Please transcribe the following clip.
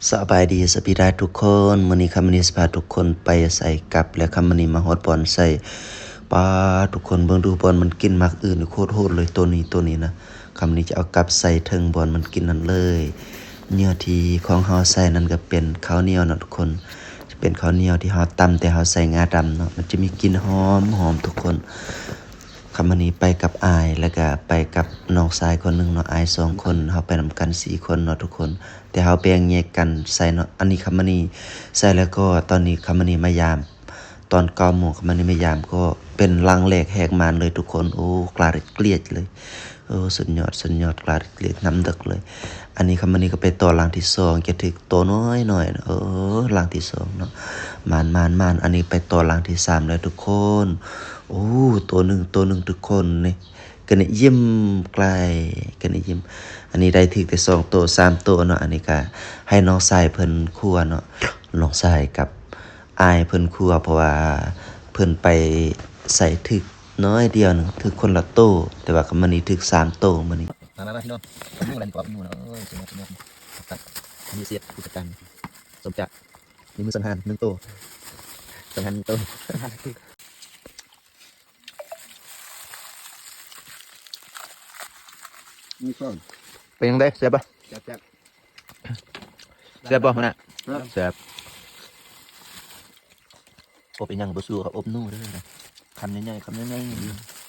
ສະບາຍດີ ສະບາຍດີທຸກຄົນ ມື້ນີ້ຄຳມະນີຊິພາທຸກຄົນໄປໃສ່ກັບ ແລະ ຄຳມະນີມາຮອດບ່ອນໃສ່ ປາ ທຸກຄົນເບິ່ງດູ ບ່ອນມັນກິນໝາກອຶ່ນໂຄດໂຫດເລີຍ ໂຕນີ້ ໂຕນີ້ນະ ຄຳມະນີຈະເອົາກັບໃສ່ເທິງບ່ອນມັນກິນນັ້ນເລີຍ ເຫຍື່ອທີ່ຂອງເຮົາໃສ່ນັ້ນກໍເປັນເຂົ້າໜຽວເນາະທຸກຄົນ ຈະເປັນເຂົ້າໜຽວທີ່ເຮົາຕຳ ແຕ່ເຮົາໃສ່ງາດຳເນາະ ມັນຈະມີກິ່ນຫອມໆ ທຸກຄົນ. ຄຳມະນີໄປກັບອ້າຍ ແລ້ວກະໄປກັບນ້ອງຊາຍຄົນໜຶ່ງເນາະ ອ້າຍສອງຄົນ ເຮົາໄປນຳກັນສີ່ຄົນເນາະທຸກຄົນ ແຕ່ເຮົາແບ່ງແຍກກັນໃສ່ເນາະ ອັນນີ້ຄຳມະນີໃສ່ ແລ້ວກໍຕອນນີ້ຄຳມະນີມາຢາມ ຕອນເກົ້າໂມງຄຳມະນີມາຢາມ ກໍເປັນຫຼັງແລກແຫກມ່ານເລີຍທຸກຄົນ ໂອ້ ກລາດກລຽດເລີຍ ໂອ້ ສຸດຍອດ ສຸດຍອດ ກລາດກລຽດ ນ້ຳເດິກເລີຍ ອັນນີ້ຄຳມະນີກໍໄປຕໍ່ຫຼັງທີສອງ ຈະຖືກໂຕນ້ອຍໆ ເອີ ຫຼັງທີສອງເນາະ ມານໆໆ ອັນນີ້ໄປຕໍ່ຫຼັງທີສາມແລ້ວທຸກຄົນ ໂອ້ ໂຕໜຶ່ງ ໂຕໜຶ່ງທຸກຄົນນີ້ ກະນິຍິ້ມໄກລ ກະນິຍິ້ມ ອັນນີ້ໄດ້ຖືກແຕ່ສອງໂຕ ສາມໂຕເນາະ ອັນນີ້ກະໃຫ້ນ້ອງຊາຍເພິ່ນຄົວເນາະ ນ້ອງຊາຍກັບອ້າຍເພິ່ນຄົວ ເພາະວ່າເພິ່ນໄປໃສ່ຖືກໜ້ອຍດຽວໜຶ່ງ ຖືກຄົນລະໂຕ ແຕ່ວ່າຄຳມະນີຖືກສາມໂຕມື້ນີ້ ມາໆ ພີ່ນ້ອງ ຕຳໝູ່ແລະ ກອບໝູ່ເນາະ ເອີ ສຸດຍອດ ສຸດຍອດ ນີ້ເຊຟຜູ້ຈັດການ ສົມຈະ ມີມືສັງຫານໜຶ່ງໂຕ ສັງຫານໜຶ່ງໂຕ ມີຊ້ອນ ເປັນຈັ່ງໃດ ແຊບບໍ່? ແຊບໆ ແຊບບໍ່ ຫົວໜ້າ? ແຊບ ແຊບ ອົບອີ່ຫຍັງບໍ່ສູ້ກັບອົບໜູເດີ ຄຳໃຫຍ່ໆ ຄຳໃຫຍ່ໆ.